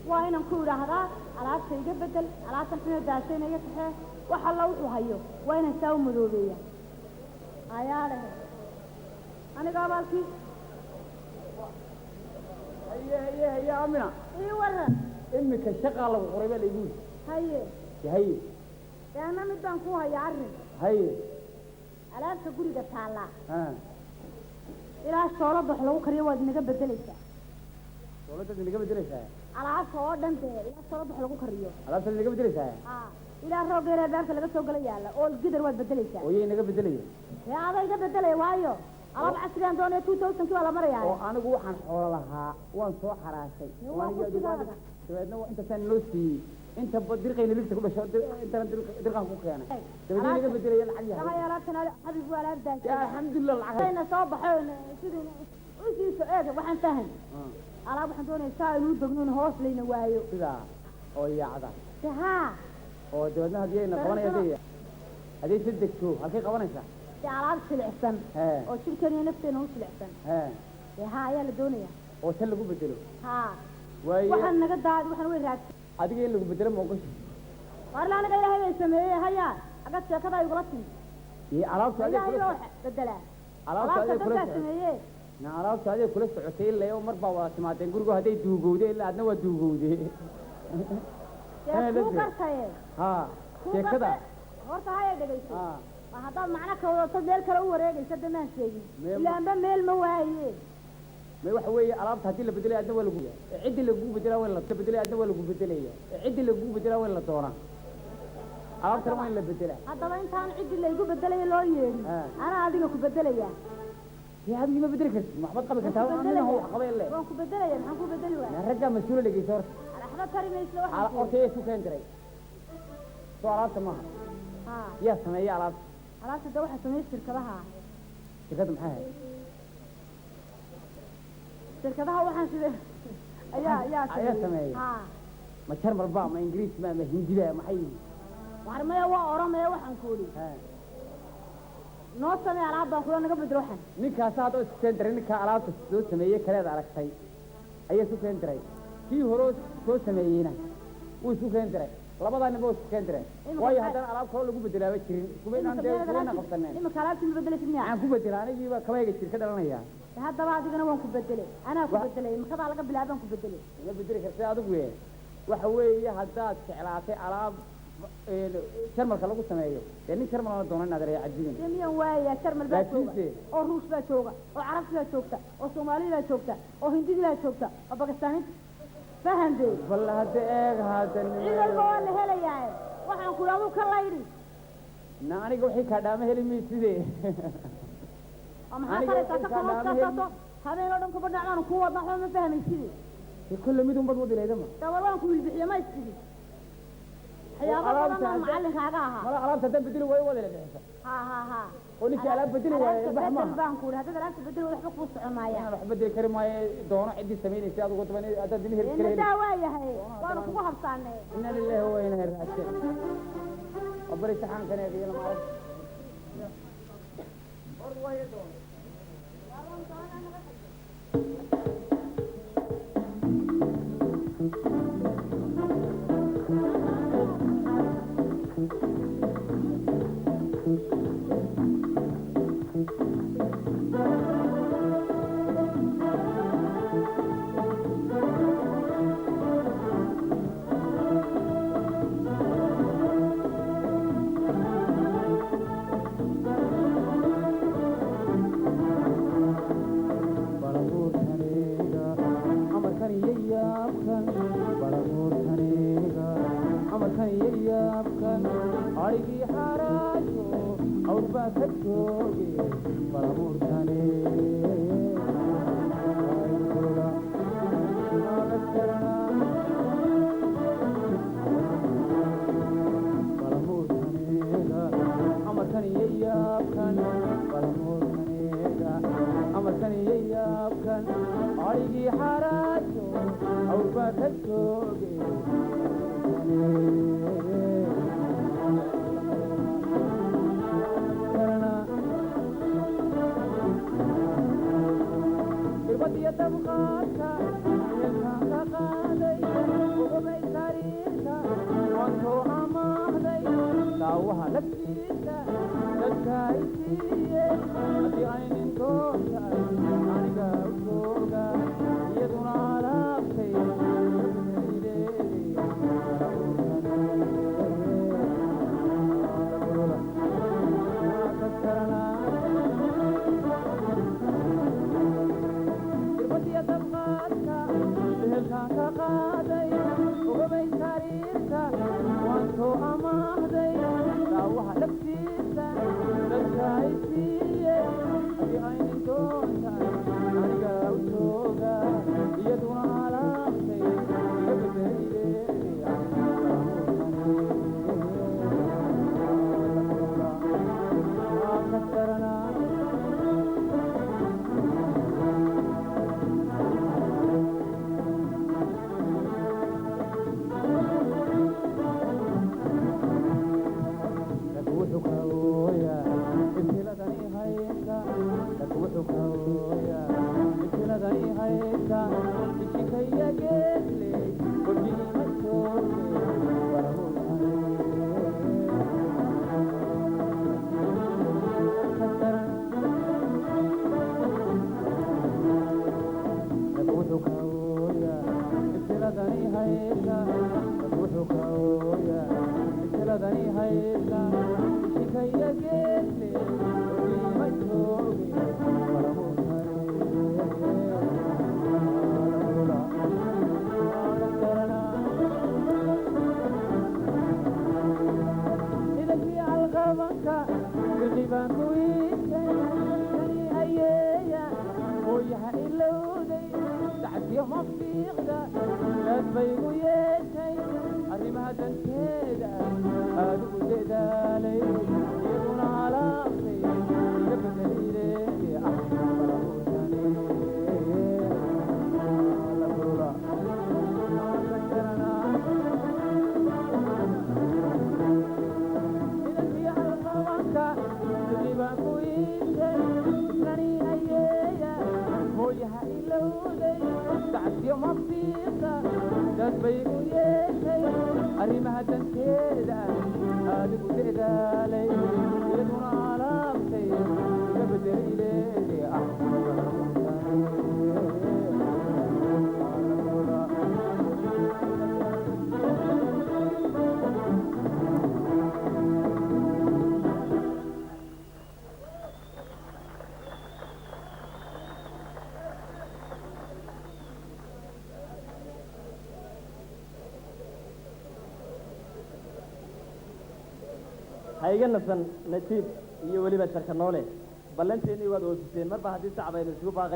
Waa inaan ku idhaahdaa alaabta iga bedel, alaabtan xuna daashayna iga kaxee. Wax alla wuxuu hayo waa inaan saa u madoobeeya. Ayaa dhehe aniga abaalkii. Haye, haye, haye, Amina. Ii waran. Iminka shaqaa lagu qoray baa laygu yidhi. Haye. Haye. Dee anna mid baan kuu hayaa arrin. Haye. Alaabta guriga taallaa Ha ilaa shoolada wax lagu kariyo waad inaga bedelaysaa. Dowladdaad inaga bedelaysaa? Alaabta oo dhan dee, ilaa shoolada wax lagu kariyo. Alaabtaad inaga bedelaysaa? Aa, ilaa roogga ilaa albaabka laga soo gala yaalla oo gidar waad bedelaysaa. Oo yay inaga bedelaya? Dee ada iga bedelaya, waayo alaab casrigaan doonaya, 2000-kii baa la marayaa. Oo anigu waxaan xoolo lahaa waan soo xaraashay. Waa kursigaaga. Dabeedna waa intaasaan noo siiyey, inta dirqayna ligta ku dhasho, intana dirqaan ku keenay, dabeedna inaga bedelaya lacag yahay. Yahay alaabtan xabib waa alaab ya daashay. Alxamdulilah, lacag ayna soo baxo sidii usiiso eeg, waxaan fahan alaab waxaan doonaya saa inuu degno in hoos layna waayo. Sidaa oo yaacda. De haa. Oo dabeedna haddii ayna qabanaya, haddii si degto, halkay qabanaysaa? Dee alaab jilicsan oo jirkeena iyo nafteena u jilicsan. Dee haa, ayaa la doonaya. Oo tan lagu bedelo? Haa. Waaye. Waxaan naga daadi, waxaan way raagsan. Adiga in lagu bedelo ma ogasha? Waarla aniga Ilaahay bay sameeyey, hayaa agad sheekada igula timi. Iyo alaabta adiga Ilaahay kula baa wax bedelaa. Alaabta alaabta adiga kula dadkaa socotay sameeyey. Na alaabta adiga kula socotay ilaa mar baa wada timaadeen gurigu, hadday duugowday ilaa adna waa duugowday. Dee kuu gartaye. Ha Kuu sheekada. gartay. Horta haya, dhegayso. Ha waa haddaad macno ka wadato meel kale u wareegaysa, de maan sheegin. Meel ilaanba meel ma waaye. Ma waxa weeye, alaabta haddii la bedelay adna waa lagu, ciddii lagu bedelaa waa la bedelay, adna waa lagu bedelaya. Ciddii lagu bedelaa waa la doonaa, alaabtana waa in la bedelaa. Haddaba intaan ciddii laygu bedelaya loo yeedhin, anaa adiga ku bedelaya. Dee adigii ma bedeli kartid, waxbaad qabi Waan kartaa. ku Nina bedelaya. wax qabay le. Waan ku bedelaya, maxaan ku bedeli waaya? Raggaa mas-uula, dhegeysa horta. Waxba kari mayso waxaan ku Horta yaa isu keen diray? Soo alaabta maaha? Ha. Yaa sameeya alaabta? Alaabta de waxaa sameeyey shirkadaha. Shirkadda maxay ahayd? Shirkadaha waxaan sida ayaa Ayaa sameeyey. Ha. Ma Jarmal ba, ma Ingiriis ma, ma Hindida, maxay yihiin? War maya, waa oramaya waxaan ku idhi. Noo samee alaab baan kula, naga bedel waxaan. Ninkaas hadda isku keen diray, ninkaa alaabta soo sameeyey kaleed aragtay ayaa isu keen diray. Kii hore soo sameeyeyna wuu isu keen diray, labadaa ninba waa isku keen direen. Imika waayo maxay haddana alaab kaloo lagu bedelaaba jirin, kuma inaan dee kumayna qabsaneen. Imika alaabtii ma bedelaysid miya? Maxaan ku bedelaa? Anigiiba kabayga jir ka dhalanaya. Haddaba adigana waan ku bedelay, anaa ku bedelay, imikadaa laga bilaabaan ku bedelay. Ma bedeli kartay adigu ye. Waxa weeye, haddaad jeclaatay alaab Jarmalka lagu sameeyo, dee nin Jarmalana doona inaad reeya cadibin. Dee miyaan waayayaa? Jarmal baa jooga, Laakiinse oo Ruush baa jooga, oo Carabti baa joogta, oo Soomaalida baa joogta, oo Hindidii baa joogta, oo Bakistaaniinta, fahan dee. Bal hadda eeg hadda. Cid walba waa la helayaa, waxaan ku aduu ka laydhi. Na aniga wixii kaa dhaama heli mayside. Oo maxaa Aniga taraysaa ka wixii kaa dhaama kalooskaasato habeen oo dhan kuba dhacdaanu kuu wadna, waxba ma fahmayside. Dee kolle mid unbad wadi lahaydama. Dawar waan ku wilbixiye, ma istidi waxyaabo Alaabta badan oo macallinkaaga ahaa. Mala alaabta haddaan bedeli waayo waad ila bixisa. Ha ha ha. Oo ninkii alaab bedeli waayo Alaabta ilbax bedel maaha. baan ku idhi, haddaad alaabta bedeli waydo waxba kuu socon maayaan. Inaan wax bedeli kari maayo, doono ciddii samaynaysa adigu daban haddaad dimi heli kari. Daa waa yahay, waanu kugu habsaanay. Inna lillahi wa inna ilaihi raaji'uun. Oo bari saxaankan eeg iyo lama arag. Balabuurtaniga amarkan iyo yaabkan, balabuurtaniga amarkan iyo yaabkan, adhigii xaraajo awr baa ka jooge. Balabuurtani balamuurtaniga amarkan iyo yaabkan, balamuurtaniga amarkan iyo yaabkan, adhigii xaraajo awr baa ka jooge. Irbadiyo dabqaadka weelkaan ka qaaday. Dhabtiisa dadka ay siiyeen haddii aynin doonta aniga u jooga, iyaduna alaabtay. Irbadiya dabqaadka ehelkaan ka qaaday, ogabay sariirta waan soo amaahday. Daawaha dhabtiisa dadka ay siiyeen haddii aynin doonta aniga u jooga, iyaduna alaabtay iga bedelay. Wuxuu ka ooyaa ibtiladani haysa, wuxuu ka ooyaa ibtiladani haysa, ishikaya geedley korkiima jooge. Wuxuu ka ooyaa ibtiladani haysa, wuxuu ka ooyaa ibtiladani haysa, ishikaya geedle korkiima jooge. Idankii alqabanka firqi baan ku iishay, kani ayeeya hooyaha ilowday, dacsiyo ma fiiqda daad baygu yeeshay. Arrimaha danteeda aadigu dadaalay, iyaduna alaabtay iga bedelile. Idankii alqabanka firqi baan ku iishay, islani ayeeya hooyaha ilowday, dacsiyo ma fiiqda dad baygu yeeshay. Arrimaha danteeda aadigu dadaalay, iyaduna alaabtay iga bedelile. Ha iga nasan Najiib iyo weliba Sharka Noole, ballanteennii waad oofiseen marba haddii sac baynu isugu baaqay.